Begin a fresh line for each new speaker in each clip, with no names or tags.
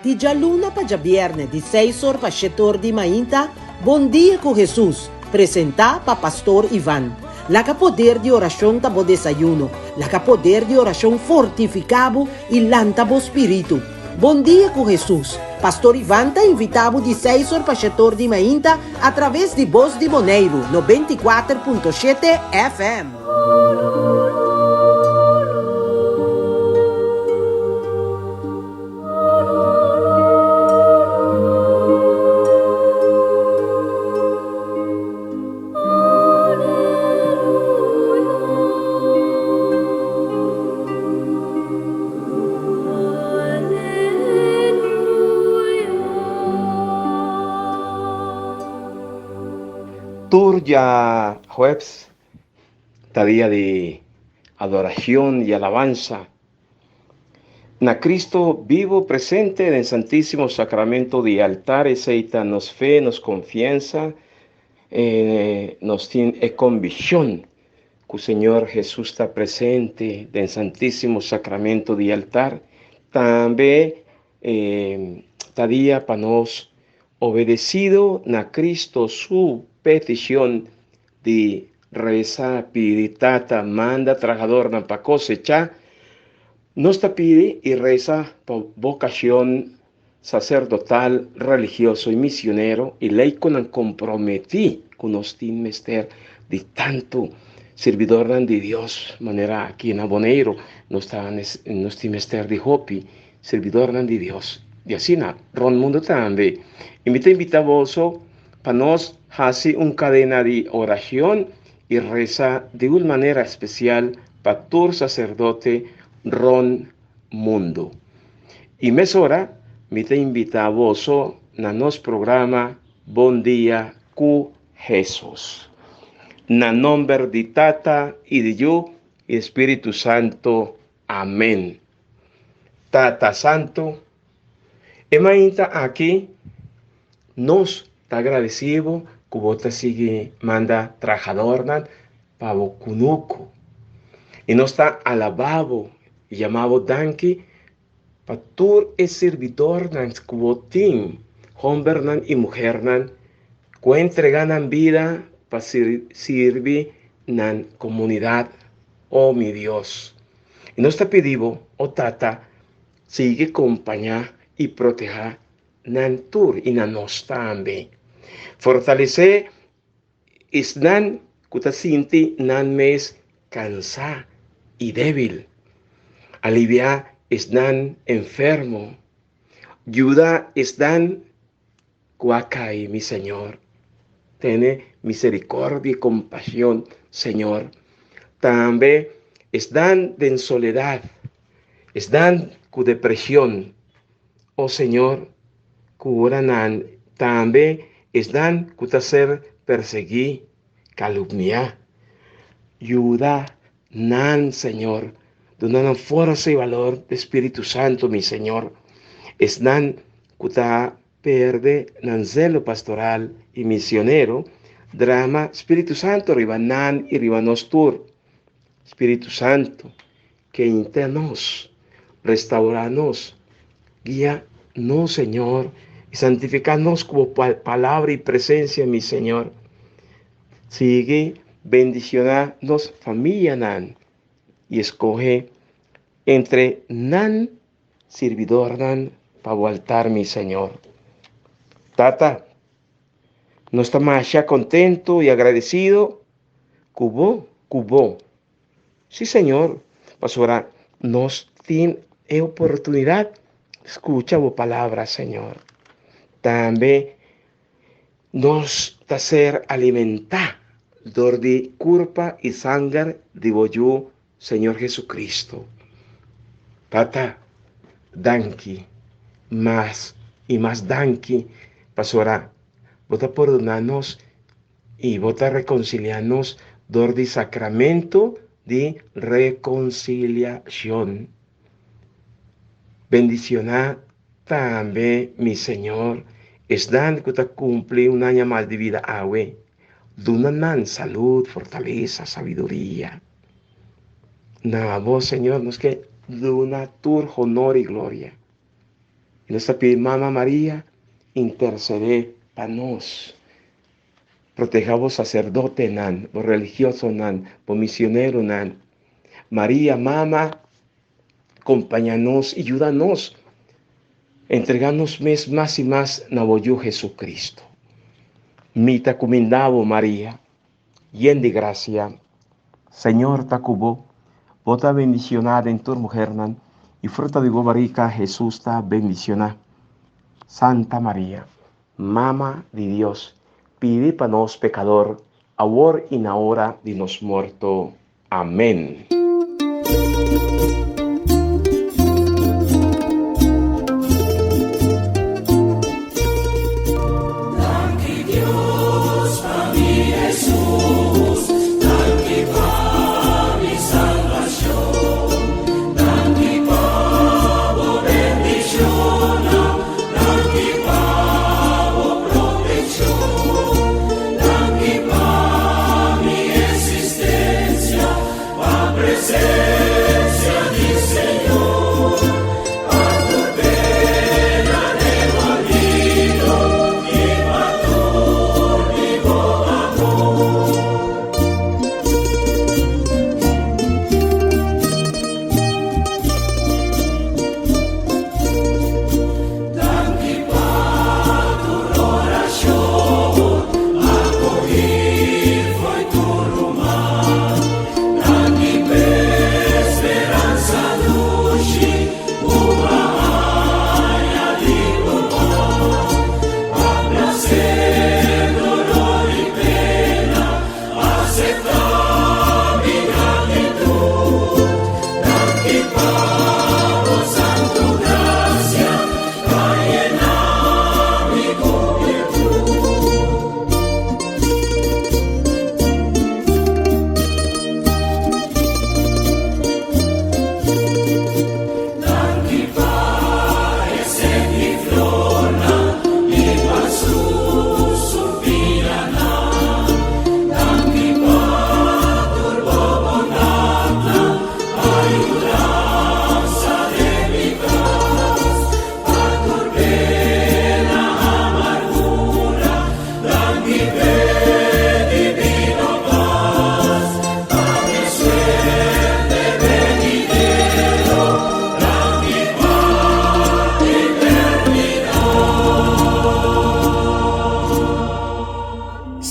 Di djaluna pa djabièrnè di seis or pa shete or di mainta, Bon Dia ku Hesus, presentá pa Pastor Ivan. Laga poder di orashon ta bo desayuno. Laga poder di orashon fortifiká bo i lanta bo spiritu. Bon Dia ku Hesus, Pastor Ivan ta invitá bo di seis or pa shete or di mainta atraves di Bos di Boneiru 94.7 FM.
Tur dja huebs ta dia di adoracion y alabansa Na Cristo bibo presente den Santísimo Sacramento di altar esey ta nos fe, nos confianza, nos tin e conviccion cu Señor Jesus ta presente den Santísimo Sacramento di altar, tambe ta dia pa nos obedecido na Cristo su peticion di reza pidi Tata manda trahadornan pa cosecha, nos ta pidi y reza pa vocacion sacerdotal, religioso y misionero y laiconan comprometi cu nos tin mester di tanto sirbidornan di Dios manera aki na Boneiru nos ta nos tin mester di hopi sirbidornan di Dios y asina rond mundo tambe y mi ta invita boso Pa nos hasi un kadena di orashon i resa di un manera spesial pa tur saserdote rònt mundu. I mesora mi ta invitá boso na nos programa Bon Dia ku Hesus. Na nòmber di Tata i di Yu i Spiritu Santu. Amèn. Tata Santu, e mainta aki nos ta agradeci bo cu bo ta sigui manda trahadornan pa bo cunucu. Y nos ta alaba bo y yama bo danki pa tur e sirbidornan cu bo tin, hombernan y muhernan, cu a entrega nan bida pa sirbi nan comunidad. Oh mi Dios! Y nos ta pidi bo, oh Tata, sigui compaña y proteha nan tur y na nos tambe. Fortalece esnan cu ta sinti nan mes cansa y debil. Alivia esnan enfermo. Yuda esnan cu a cay, mi Señor. Tene misericordia y compasion, Señor. Tambe esnan den soledad, esnan cu depresion, O Señor, cura nan, tambe esnan cu ta ser persegui, calumnia. Yuda nan, Señor, duna nan forsa y balor di Spiritu Santo, mi Señor. Esnan cu ta perde nan zelo pastoral y misionero, drama Spiritu Santo riba nan y riba nos tur. Spiritu Santo, Keinta nos, restaurá nos, guia nos, Señor, i santifiká nos ku bo palabra i presensia, mi Señor. Sigui bendicioná nos famianan i escoge entre nan sirbidornan pa bo altar, mi Señor. Tata, nos ta masha contento i agradecido ku bo, ku bo. Sí, Señor, pasobra nos tin e oportunidad scucha bo palabra, Señor. Tambe nos ta ser alimentá dor di curpa y sanger di bo Yu, Señor Jesucristo. Tata, danki, mas y mas danki, pasobra bo ta pordona nos I bo ta rekonsiliá nos dor di sakramento di rekonsiliashon. Bendishoná tambe, mi Señor, esnan ku ta kumpli un aña mas di bida awe. Duna nan salud, fortalesa, sabiduria. Na bo, Señor, nos ke duna tur honor i gloria. I nos ta pidi Mama Maria intercedé pa nos. Protehá bo saserdotenan, bo religiosonan, bo misioneronan. Maria Mama, kompañá nos i yuda nos entregá nos mes mas i mas na bo Yu Jesucristo. Mi ta kumindá bo, Maria, yen di grasia, Señor ta ku bo. Bo ta bendicioná den tur muhernan, i fruta di bo barika, Hesus, ta bendicioná. Santa Maria, Mama di Dios, pidi pa nos pecador, awor i na ora di nos morto. Amen.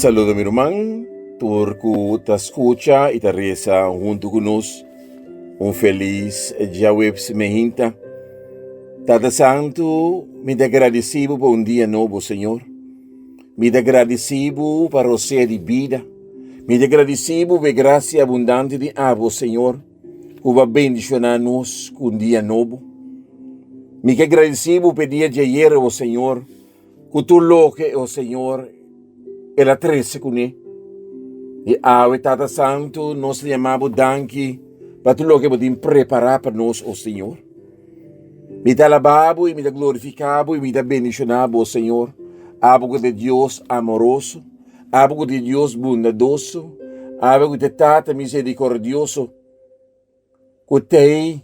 Saludo mi ruman, tur ku ta skucha i ta resa huntu ku nos. Un felis djaweps mehinta. Tata Santu, mi ta gradisí bo pa un dia nobo, Señor. Mi ta gradisí bo pa rosea di bida. Mi ta gradisí bo pa e grasia abundante di abo, Señor, ku bo a bendishoná nos ku un dia nobo. Mi ke gradisí bo pa e dia djayer, o Señor, ku tur loke, o Señor, el a trese kuné. I awe, Tata Santu, nos ta yama bo danki pa tur loke bo tin prepará pa nos, o Señor. Mi ta alabá bo i mi ta glorifiká bo i mi ta bendishoná bo, o Señor, abo ku ta e Dios amoroso, abo ku ta e Dios bundadoso, abo ku ta e Tata miserikordioso, ku t'ei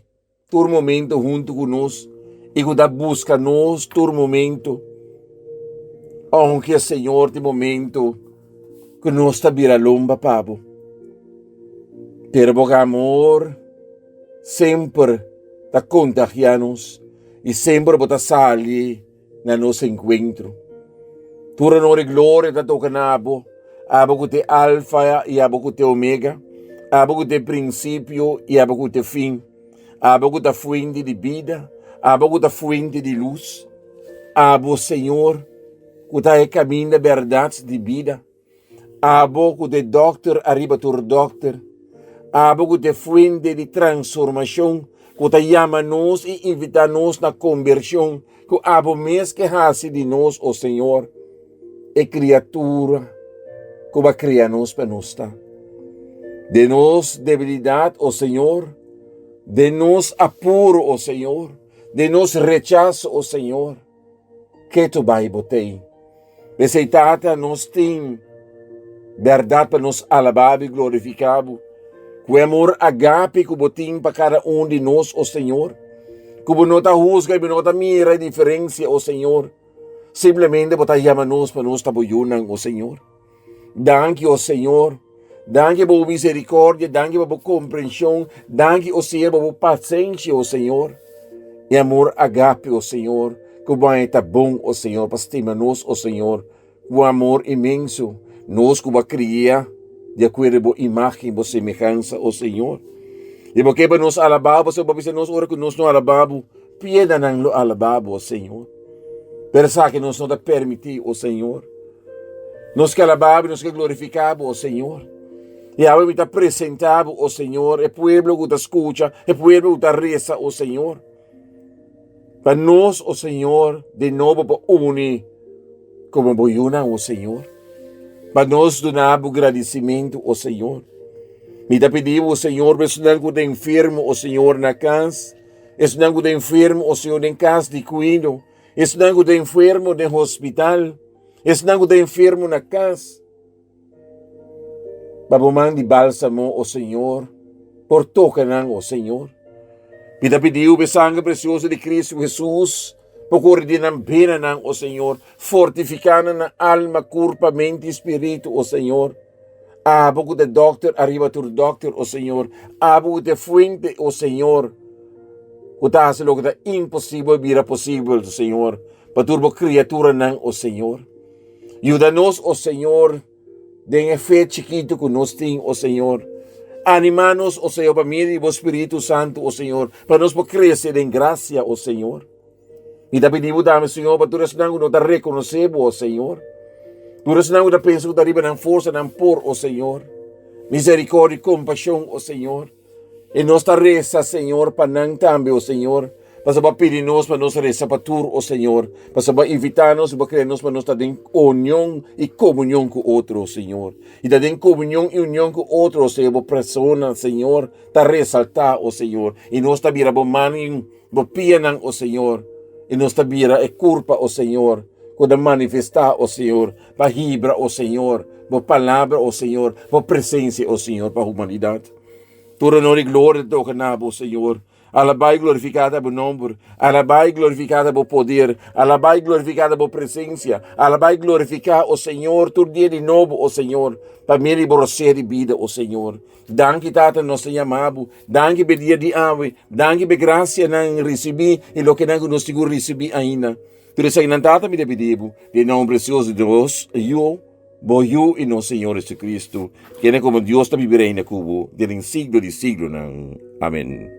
tur momento huntu ku nos i ku ta buska nos tur momento. Ounke, Señor, tin momento ku nos ta bira lomba pa bo, pero bo amor semper ta kontagiá nos i semper bo ta sali na nos enkuentro. Tur honor i gloria ta toka na abo, abo ku ta e Alfa i abo ku ta e Omega, abo ku ta e prinsipio i abo ku ta e fin, abo ku ta fuente di bida, abo ku ta fuente di lus, abo, Señor, ku ta e kaminda, bèrdat di bida. Abo ku ta e dòkter ariba tur dòkter, abo ku ta e fuente di transformashon ku ta yama nos i invitá nos na kombershon ku abo mes ke hasi di nos, o Señor, e kriatura ku bo a kria nos pa nos ta. Den nos debilidat, o Señor, den nos apuro, o Señor, den nos rechaso, o Señor, Ketu bai bo tei. P'esei, Tata, nos tin bèrdat pa nos alabá bo i glorifiká bo. Ku e amor agape ku bo tin pa kada un di nos, o Señor. Ku bo no ta husga i bo no ta mira e diferensia, o Señor. Simplemente bo ta yama nos pa nos ta bo yunan, o Señor. Danki, o Señor. Danki pa bo misericordia, danki pa bo comprension, danki, o Señor, pa bo pasensia, o Señor. E amor agape, o Señor, ku bo haña ta bon, o Señor, pa stima nos, o Señor, ku amor inmenso, nos ku bo a kria di akuerdo bo imagen, bo semehansa, o Señor. I bo ke pa nos alabá bo, pasobra bo bisa nos ora ku nos no alabá bo, piedanan lo alabá bo, o Señor. Pero esaki nos no ta permití, o Señor. Nos ke alabá bo, nos ke glorifiká bo, o Señor. I awe mi ta presentá bo, o Señor, e pueblo ku ta skucha, e pueblo ku ta resa, o Señor. Pa nos, o Señor, di nobo por uni komo bo yunan, o Señor. Pa nos duna bo gradisimentu, o Señor. Mi ta pidi bo, Señor, pa esnan ku ta enfermo, o Señor, na kas, esnan ku ta enfermo, o Señor, den kas di kuido, esnan ku ta enfermo den hospital, esnan ku ta enfermo na kas. Pa bo man di bálsamo, o Señor, por toka nan, o Señor. Mi ta pidi bo e sangre presioso di Cristo Hesus por kore di nan benanan, o Señor, fortifiká nan na alma, kurpa, mente i spiritu, o Señor. Abo ku ta e dòkter ariba tur dòkter, o Señor. Abo ku ta e fuente, o Señor, ku ta hasi loke ta imposibel bira posibel, Señor, pa tur bo kriaturanan, o Señor. Yuda nos, o Señor, den e fe chikitu ku nos tin, o Señor. Animá nos, o Señor, pa medio di bo Spiritu Santu, o Señor, pa nos por krese den grasia, o Señor. Mi ta pidi bo tambe, Señor, pa tur esnan ku no ta rekonosé bo, o Señor. Tur esnan ku ta pensa ku ta riba nan forsa nan por, o Señor. Misericordia i kompashon, o Señor. I nos ta resa, Señor, pa nan tambe, o Señor. Pasobra bo a pidi nos pa nos resa pa tur, o Señor. Pasobra bo a invitá nos i bo a krea nos pa nos ta den union i komunion ku otro, o Señor. I ta den komunion i union ku otro, o Señor, bo persona, Señor, ta resaltá, o Señor. I nos ta bira bo man i bo pianan, o Señor. I nos ta bira e kurpa, o Señor, ku ta manifestá, o Señor, pa hibra, o Señor, bo palabra, o Señor, bo presensia, o Señor, pa humanidat. Tur honor i gloria ta toka na bo, Señor. Alabá i glorifiká ta bo nomber. Alabá i glorifiká ta bo poder. Alabá i glorifiká ta bo presensia. Alabá i glorifiká, o Señor, tur dia di nobo, o Señor, pa medio di bo rosea di bida, o Señor. Danki, Tata, nos ta yama bo. Danki p'e dia di awe. Danki p'e grasianan risibí i lokenan ku nos tin ku risibí ainda. Tur esakinan, Tata, mi ta pidi bo, den nomber presioso di nos Yu, Bo Yu i nos Señor Jesucristo, kende komo Dios ta biba i reina ku bo den den siglo di siglonan. Amen.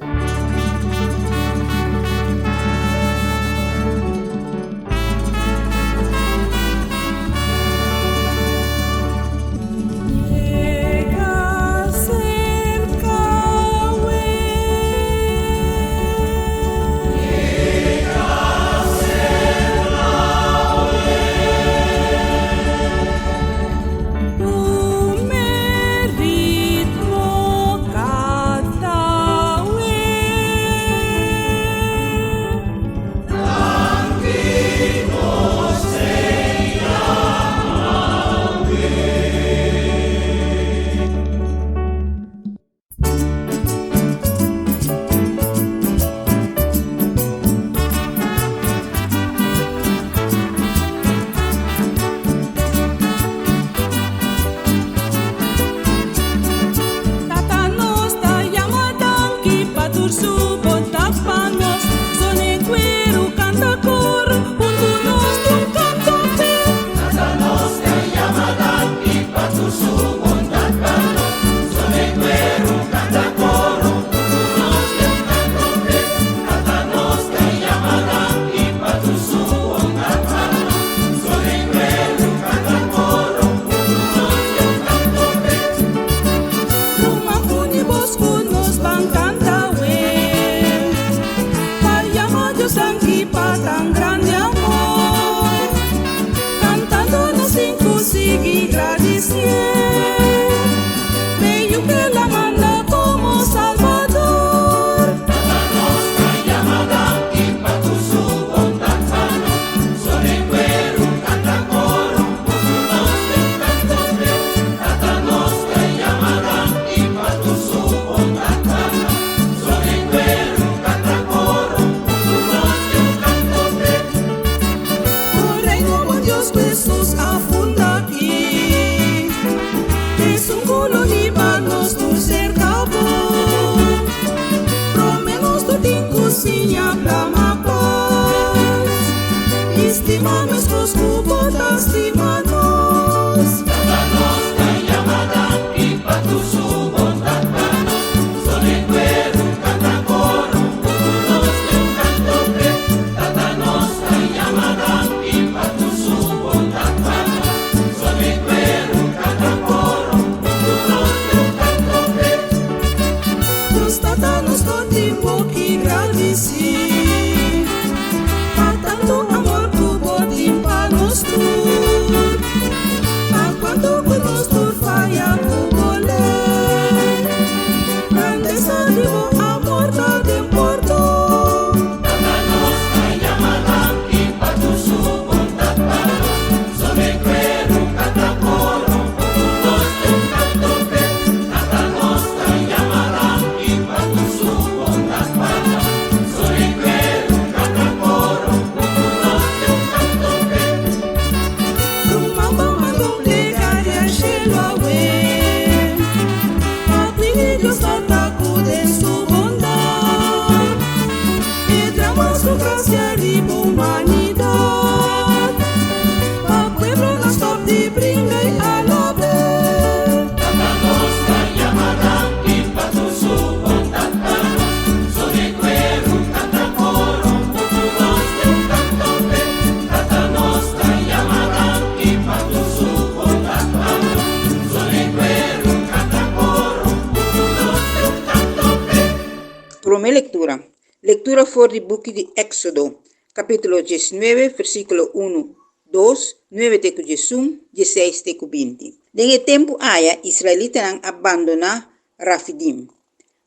Promé lektura. Lektura for di buki di Éksodo, kapítulo diesnuebe, versíkulo unu, dos, nuebe te ku diesun, diesseis te ku binti. Den e tempu aya israelitanan a bandoná Rafidim.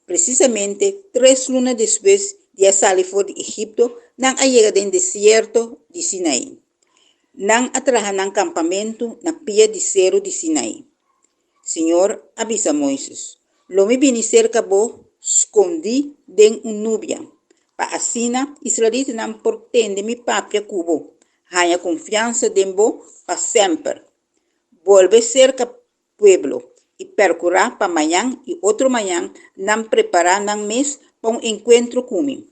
Presisamente tres luna despues di a sali for di Egipto, nan a yega den desierto di Sinaí. Nan a traha nan kampamentu na pia di seru di Sinaí. Señor a bisa Moises, Lo mi bini serka bo skondí den un nubia, pa asina israelitanan por tende mi papia ku bo, haña konfiansa den bo pa semper. Bolbe serka pueblo i perkurá pa mañan i otro mañan nan prepará nan mes pa un enkuentro ku mi.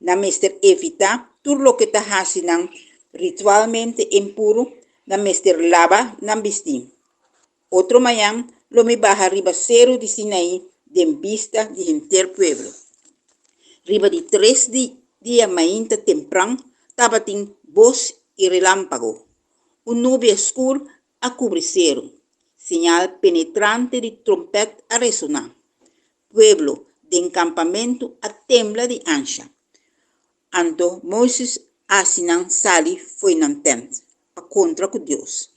Nan mester evitá tur loke ta hasi nan ritualmente impuru, nan mester laba nan bistí. Otro mañan lo mi baha riba seru di Sinaí den bista di henter pueblo. Riba di tres dia mainta tempran tabatin bos i relámpago. Un nubia skur a kubri seru. Señal penetrante di trompèt a resoná. Pueblo den kampamentu a tembla di ansha. Anto Moises a hasi nan sali fo'i nan tènt pa kontra ku Dios.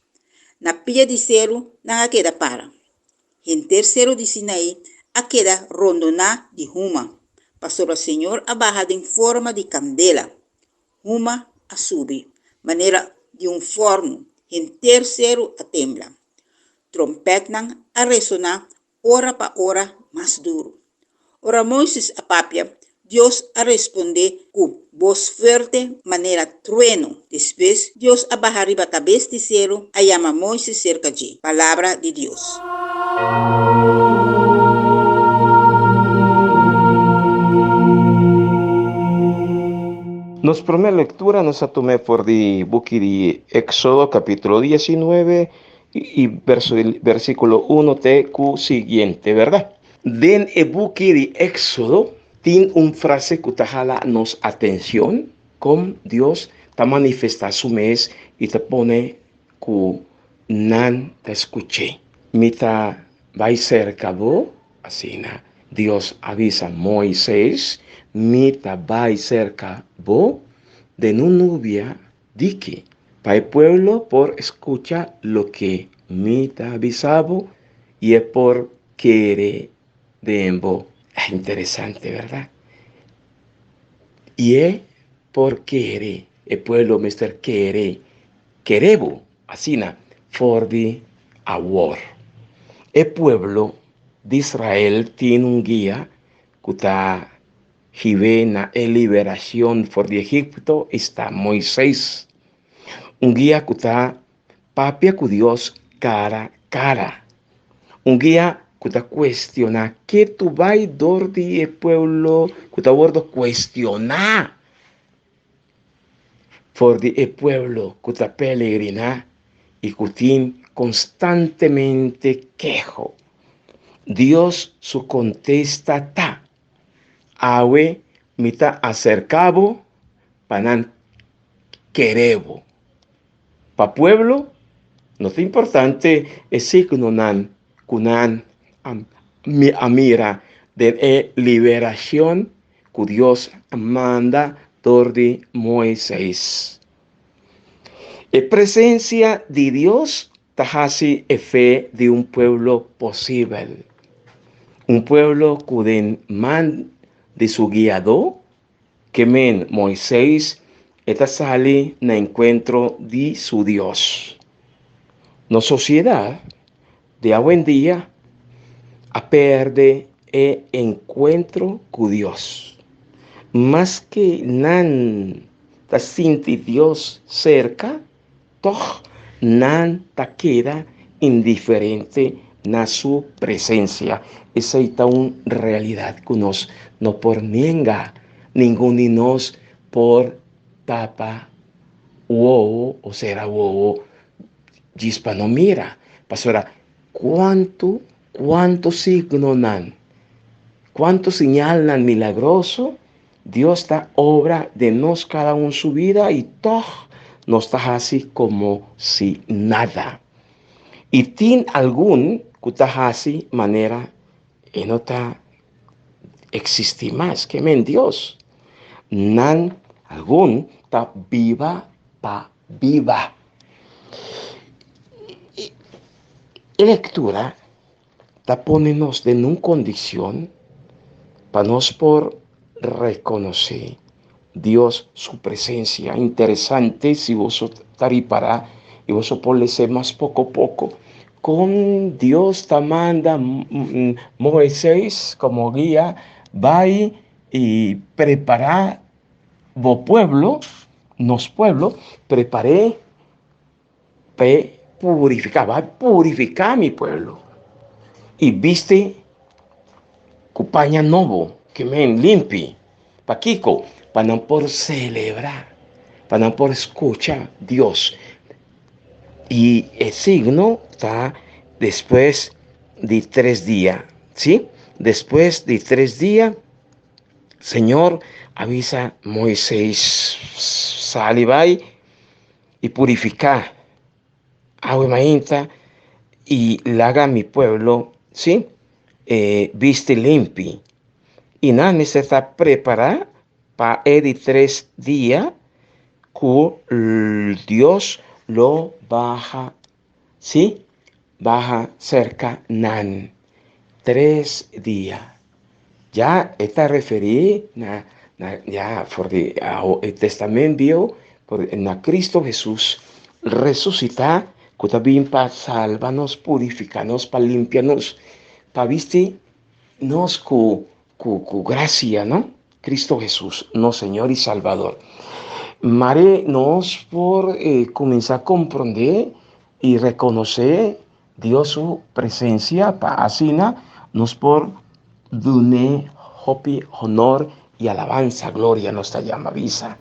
Na pia di seru nan a keda para. Henter seru di Sinaí a keda rondoná di huma, pasobra señor a baha den forma di kandela. Huma a subi manera di un fòrnu, henter seru a tembla. Trompètnan a resoná ora pa ora mas duru. Ora Moises a papia, Dios a respondé ku bos fuerte manera trueno. Despues, Dios a baha riba kabes di seru, a yama Moises serka dje. Palabra di Dios.
Nos promé lektura nos a tum'é for di buki di Éksodo kapítulo diesinuebe i versíkulo uno te ku siguiente, bèrdat? Den e buki di Éksodo tin un frase ku ta hala nos atenshon, kon Dios ta manifestá su mes i ta pone ku nan ta skuch'é. Mi ta bai serka bo, asina Dios a bisa Moises, mi ta bai serka bo den un nubia Diki, pa e pueblo por skucha loke mi ta bisa bo i e por kere den bo. Interesante, bèrdat? I e por kere, e pueblo mester kere, kere bo asina for di awor. E pueblo di Israel tin un guia ku ta Hib'é na e liberashon for di Egipto esta Moisés. Un guia ku ta papia ku Dios kara kara. Un guia ku ta kuestioná ketu bai dor di e pueblo ku ta wòrdu kuestioná for di e pueblo ku ta pelegriná i ku tin konstantemente keho. Dios su kontesta ta, Awe mi ta aserká bo pa nan kere bo. Pa pueblo no ta importante e signonan ku nan a mira den e liberashon ku Dios a manda dor di Moises. E presensia di Dios ta hasi e fe di un pueblo posibel. Un pueblo ku den man di su guiadó, ke men Moises, e ta sali na enkuentro di su Dios. Nos sosiedat di awendia a perde e enkuentro ku Dios. Maske nan ta sinti Dios serka, Tòg nan ta keda indiferente na su presensia. Esei ta un realidat ku nos no por nenga. Ningun di nos por tapa wowo o sera wowo djis pa no mira. Pasobra kuantu, kuantu signonan, kuantu siñalnan milagroso Dios ta obra den nos kada un su bida i tòg nos ta hasi komo si nada. I tin algun ku ta hasi manera e no ta eksistí mas, ke men Dios. Nan algun ta biba pa biba. E lektura ta pone nos den un kondishon pa nos por rekonosé Dios su presensia. Interesante si boso ta ripará i boso por les'é mas poko poko kon Dios ta manda Moisés komo guia bai i prepará bo pueblo, nos pueblo, prepar'é P'e purifiká, bai purifiká mi pueblo i bisti ku paña nobo, ke men limpi. Pakiko? Pa nan por selebrá, pa nan por skucha Dios. I e signo ta despues di tres dia, sí, despues di tres dia Señor a bisa Moises, Sali bai i purifiká awe mainta i laga mi pueblo, sí, e bisti limpi. I nan mester ta prepará pa e di tres dia ku Dios lo baha, sí, baha serka nan. Tres dia. Ya e ta referí na na ya for di e Testament Bieu por na Cristo Hesus resusitá ku ta bin pa salba nos, purifiká nos, pa limpia nos, pa bisti nos ku ku ku grasia, no? Cristo Hesus, nos Señor i Salbador. Mare nos por kuminsá komprondé i rekonosé Dios su presencia pa asina nos por dun'é hopi honor y alabanza, gloria nos ta yama bisa.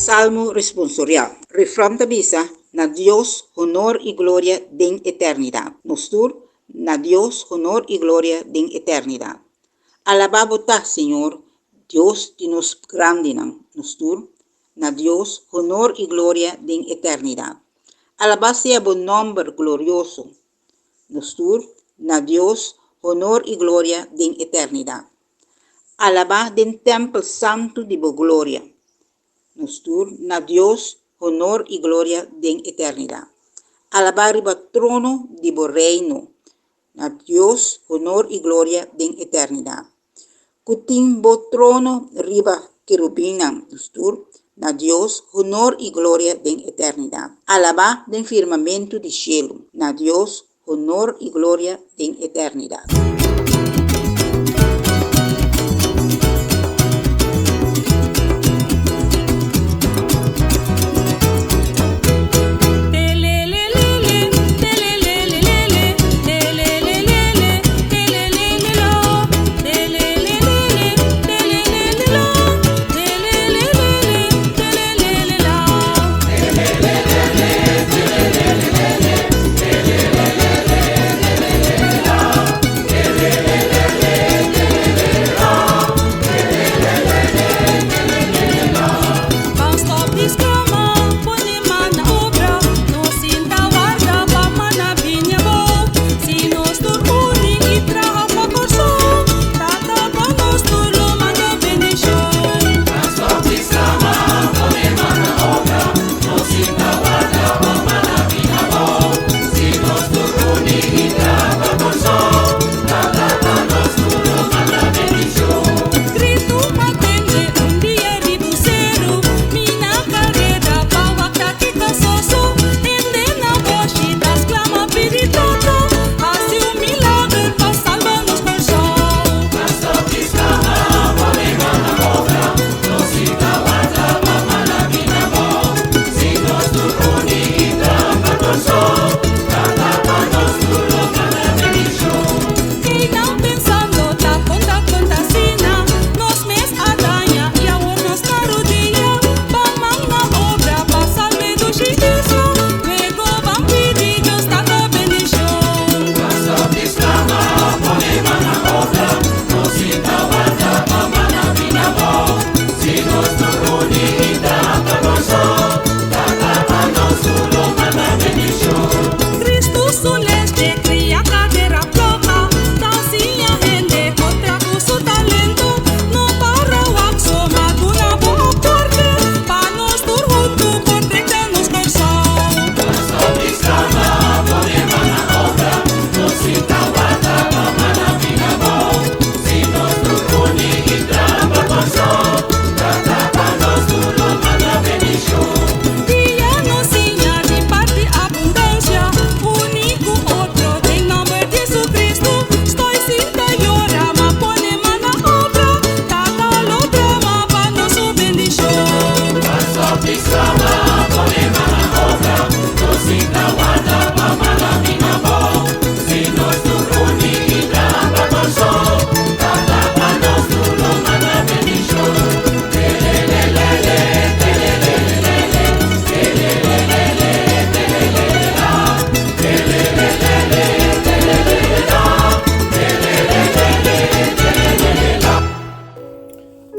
Salmo responsorial. Refran ta bisa, Na Dios honor i gloria den eternidat. Nos tur, Na Dios honor i gloria den eternidat. Alabá bo ta, Señor, Dios di nos grandinan. Nos tur, Na Dios honor i gloria den eternidat. Alabá sea bo nòmber glorioso. Nos tur, Na Dios honor i gloria den eternidat. Alabá den tèmpel santu di bo gloria. Nos tur, Na Dios honor i gloria den eternidat. Alabá riba trono di bo reino. Na Dios honor i gloria den eternidat. Ku tin bo trono riba kerubinnan. Nos tur, Na Dios honor i gloria den eternidat. Alabá den firmamentu di shelu. Na Dios honor i gloria den eternidat.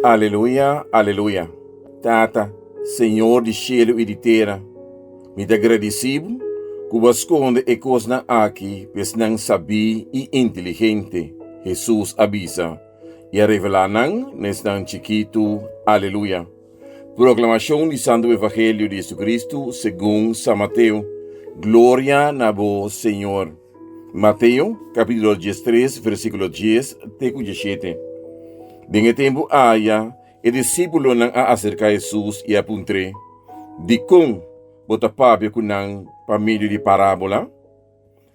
Aleluya, aleluya. Tata, Señor di shelu i di tera, mi ta gradisí bo ku bo a skonde e kosnan aki pa esnan sabí i inteligente, Hesus a bisa, i a revelá nan na esnan chikitu. Aleluya. Proklamashon di Santu Evangelio di Jesucristo segun San Mateo. Gloria na bo, Señor. Mateo, capítulo 13, versículo 10 te ku 17. Den e tempu aya, e disípulonan a aserká Hesus i a puntr'é, Dikon bo ta papia ku nan pa medio di parábola?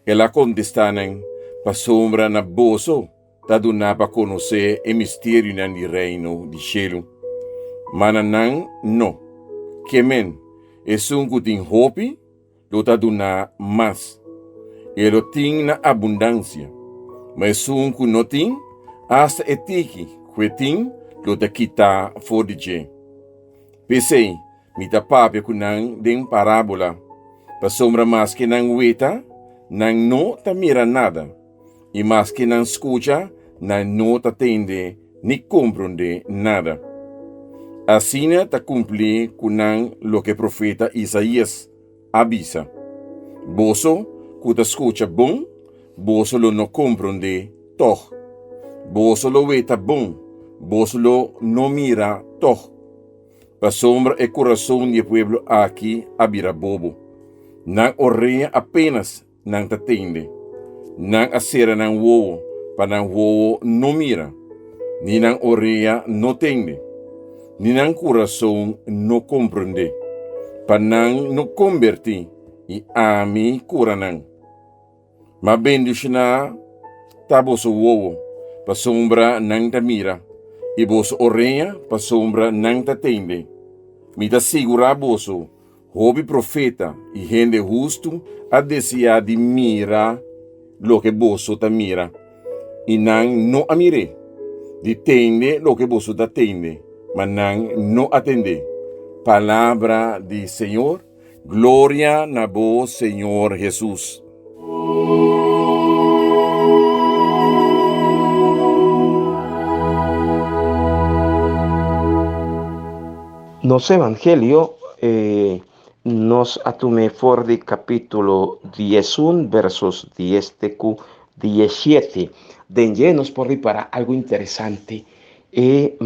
El a kontestá nan, Pasobra na boso ta duná pa konosé e misterionan di Reino di shelu, ma na nan no. Ke men, esun ku tin hopi lo ta duná mas, i e lo tin na abundansia, ma esun ku no tin, asta e tiki ku e tin lo ta kitá for di dje. P'esei. Mi ta papia ku nan den parábola, pasobra maske nan weta, nan no ta mira nada, i maske nan skucha, nan no ta tende ni komprondé nada. Asina ta kumplí ku nan loke profeta Isaías a bisa, Boso ku ta skucha bon, boso lo no komprondé tòg. Boso lo weta bon, boso lo no mira tòg. Pasobra e kurason di e pueblo aki a bira bobo. Nan orea apenas nan ta tende. Nan a sera nan wowo pa nan wowo no mira, ni nan orea no tende, ni nan kurason no komprendé, pa nan no kombertí i ami kura nan. Ma bendishoná ta boso wowo, pasobra nan ta mira, i boso orea, pasobra nan ta tende. Mi ta sigurá boso, hopi profeta i hende hustu a deseá di mira loke boso ta mira, i nan no a mir'é, di tende loke boso ta tende, ma nan no a tend'é. Palabra di Señor. Gloria na bo Señor Hesus.
Nos evangelio nos a tum'é for di capítulo 11 versos 10 te cu 17. Den dje nos por ripara algo interesante, e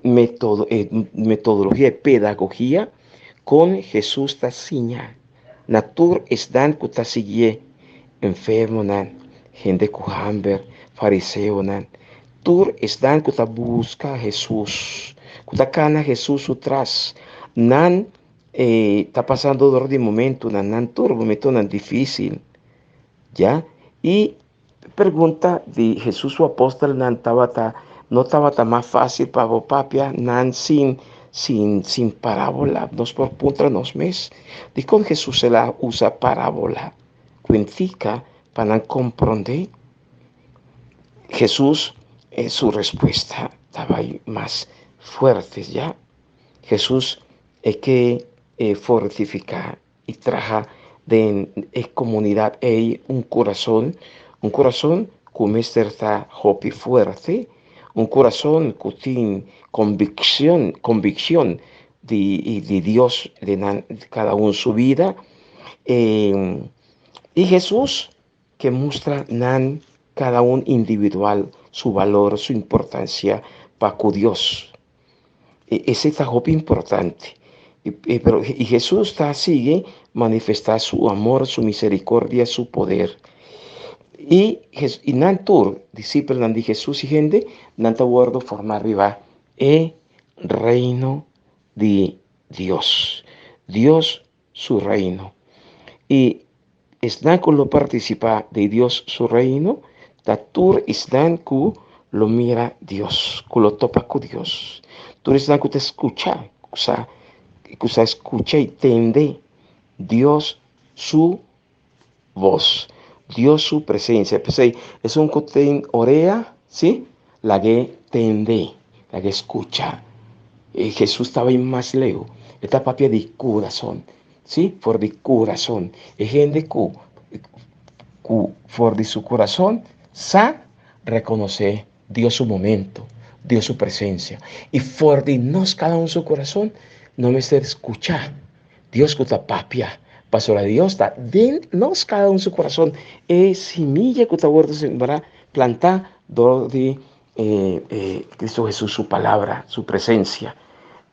metodo, e metodologia, e pedagogia Kon Hesus ta siña na tur esnan ku ta siguié, enfermonan, hende ku hamber, fariseonan, tur esnan ku ta buska Hesus, ku ta kana Hesus su tras, nan ta pasando dor di momentunan, nan tur momentunan difísil, ya. I Pregunta di Hesus su apòstelnan tabata, No tabata mas fásil pa bo papia nan sin sin sin parábola? Nos por puntra nos mes, dikon Hesus el a usa parábola kuentika pa nan komprondé? Hesus su respuesta tabata mas fuerte ya. Hesus e ke fortifiká i traha den e komunidat ei un kurason, un kurason ku mester ta hopi fuerte, un kurason ku tin konvikshon, konvikshon di di Dios den nan kada un su bida. I Hesus ke mustra nan kada un individual su balor, su importansia pa ku Dios. Esei ta hopi importante. Pero i Hesus ta sigui manifestá su amor, su misericordia, su poder. I i nan tur, disipelnan di Hesus i hende, nan ta wòrdu formá riba e Reino di Dios. Dios su Reino. I esnan ku lo partisipá den Dios su Reino ta tur esnan ku lo mira Dios, ku lo topa ku Dios. Tur esnan ku ta skucha, ku sa, ku sa skucha i tende Dios su bos, Dios su presensia. P'esei, esun ku tin orea, sí, lag'é tende, lag'é skucha. I Hesus tabata mas leu, e ta papia di kurason, sí, for di kurason. E hende ku ku for di su kurason sa rekonosé Dios su momento, Dios su presensia. I for di nos kada un su kurason, no mester skucha Dios ku ta papia, pasobra Dios ta den nos kada un su kurason. E similla ku ta wòrdu sembrá, plantá dor di Cristo Hesus su palabra, su presensia.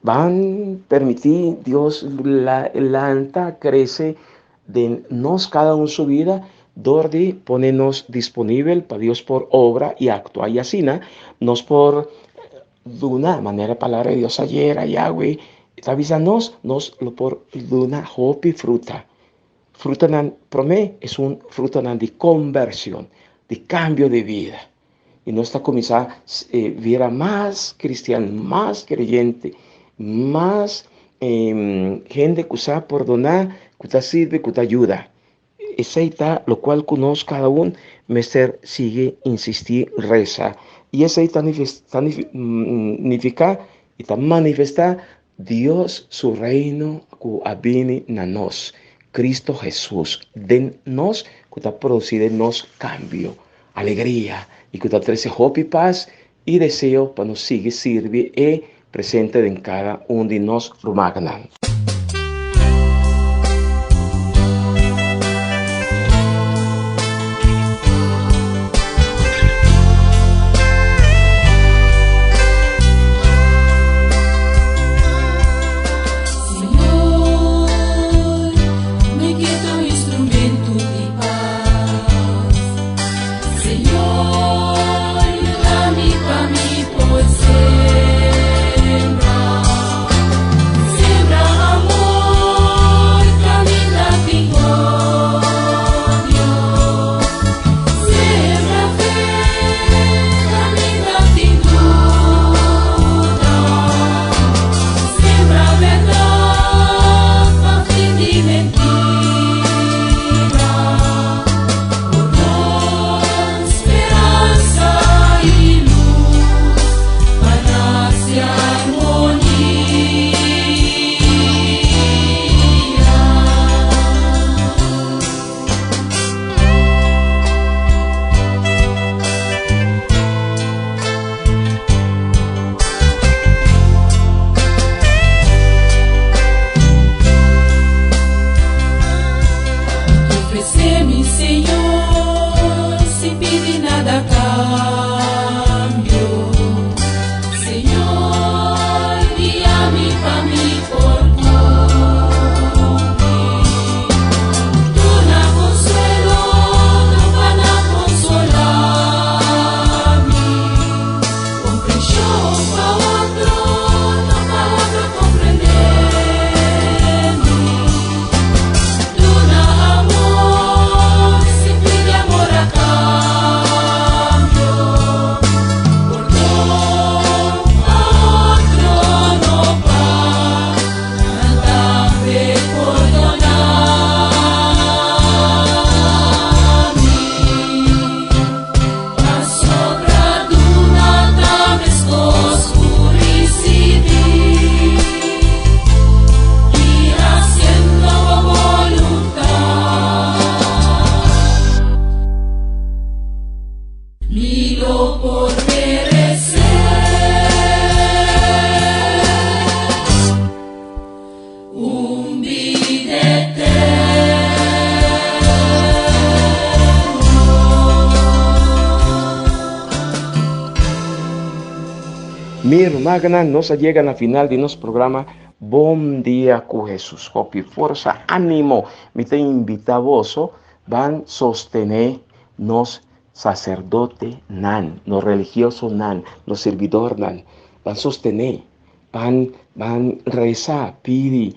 Ban permití Dios lanta, krese den nos kada un su vida dor di pone nos disponibel pa Dios por obra i aktua. I asina nos por duna, manera e palabra di Dios ayera, Yahweh ta bisa nos, nos lo por duna hopi fruta. Frutanan promé esun frutanan di kombershon, di kambio di bida. I nos ta kuminsá bira mas kristian, mas kreyente, mas hende ku sa pordoná, ku ta sirbi, ku ta yuda. Esei ta lokual ku nos kada un mester sigui insistí resa. I esei ta nifiká i ta manifestá. Dios su reino ku a bini na nos, Cristo Hesus, den nos ku ta produsí den nos kambio, alegria i ku ta trese hopi pas i deseo pa nos sigui sirbi e presente den kada un di nos rumannan. Mi rumannan, nos a yega na final di nos programa Bon Dia ku Hesus. Hopi forsa, ánimo. Mi ta invitá boso ban sostené nos saserdotenan, nos religiosonan, nos sirbidornan. Ban sostené, ban ban resa, pidi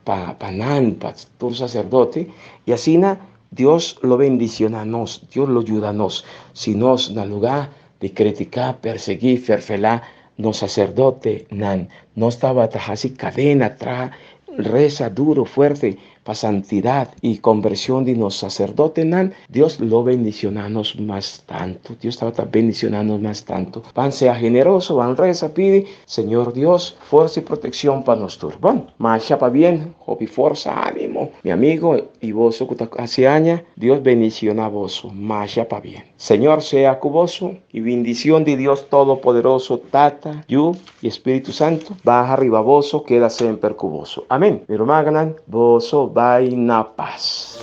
pa pa nan, pa tur saserdote, i asina Dios lo bendishoná nos, Dios lo yuda nos. Si nos na lugá di kritiká, persiguí, ferfelá nos saserdotenan, nos tabata hasi kadena, traha resa duro, fuerte pa santidad y conversion di nos sacerdotenan, Dios lo bendiciona nos mas tanto. Dios tabata bendiciona nos mas tanto. Ban sea generoso, ban reza, pidi, Señor Dios, fuerza y proteccion pa nos tur. Bon, masha pabien, hopi forza, animo, mi amigo y boso cu ta haci aña, Dios bendiciona boso, masha pabien. Señor sea cu boso y bindicion di Dios Todopoderoso, Tata, Yu y Spiritu Santo, baha riba boso, keda semper cu boso. Amen. Mi rumannan, boso bai na pas.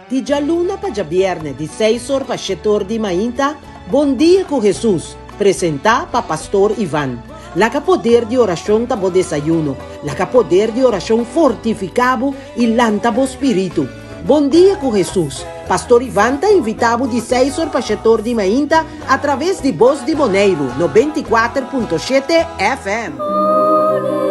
Di djaluna pa djabierne di seis or pa shete or di mainta, Bon Dia ku Hesus, presentá pa Pastor Ivan. Laga poder di orashon ta bo desayuno, laga poder di orashon fortifiká bo i lanta bo spiritu. Bon Dia ku Hesus, Pastor Ivan ta invitá bo di seis or pa shete or di mainta atraves di Bos di Boneiru, 94.7 FM.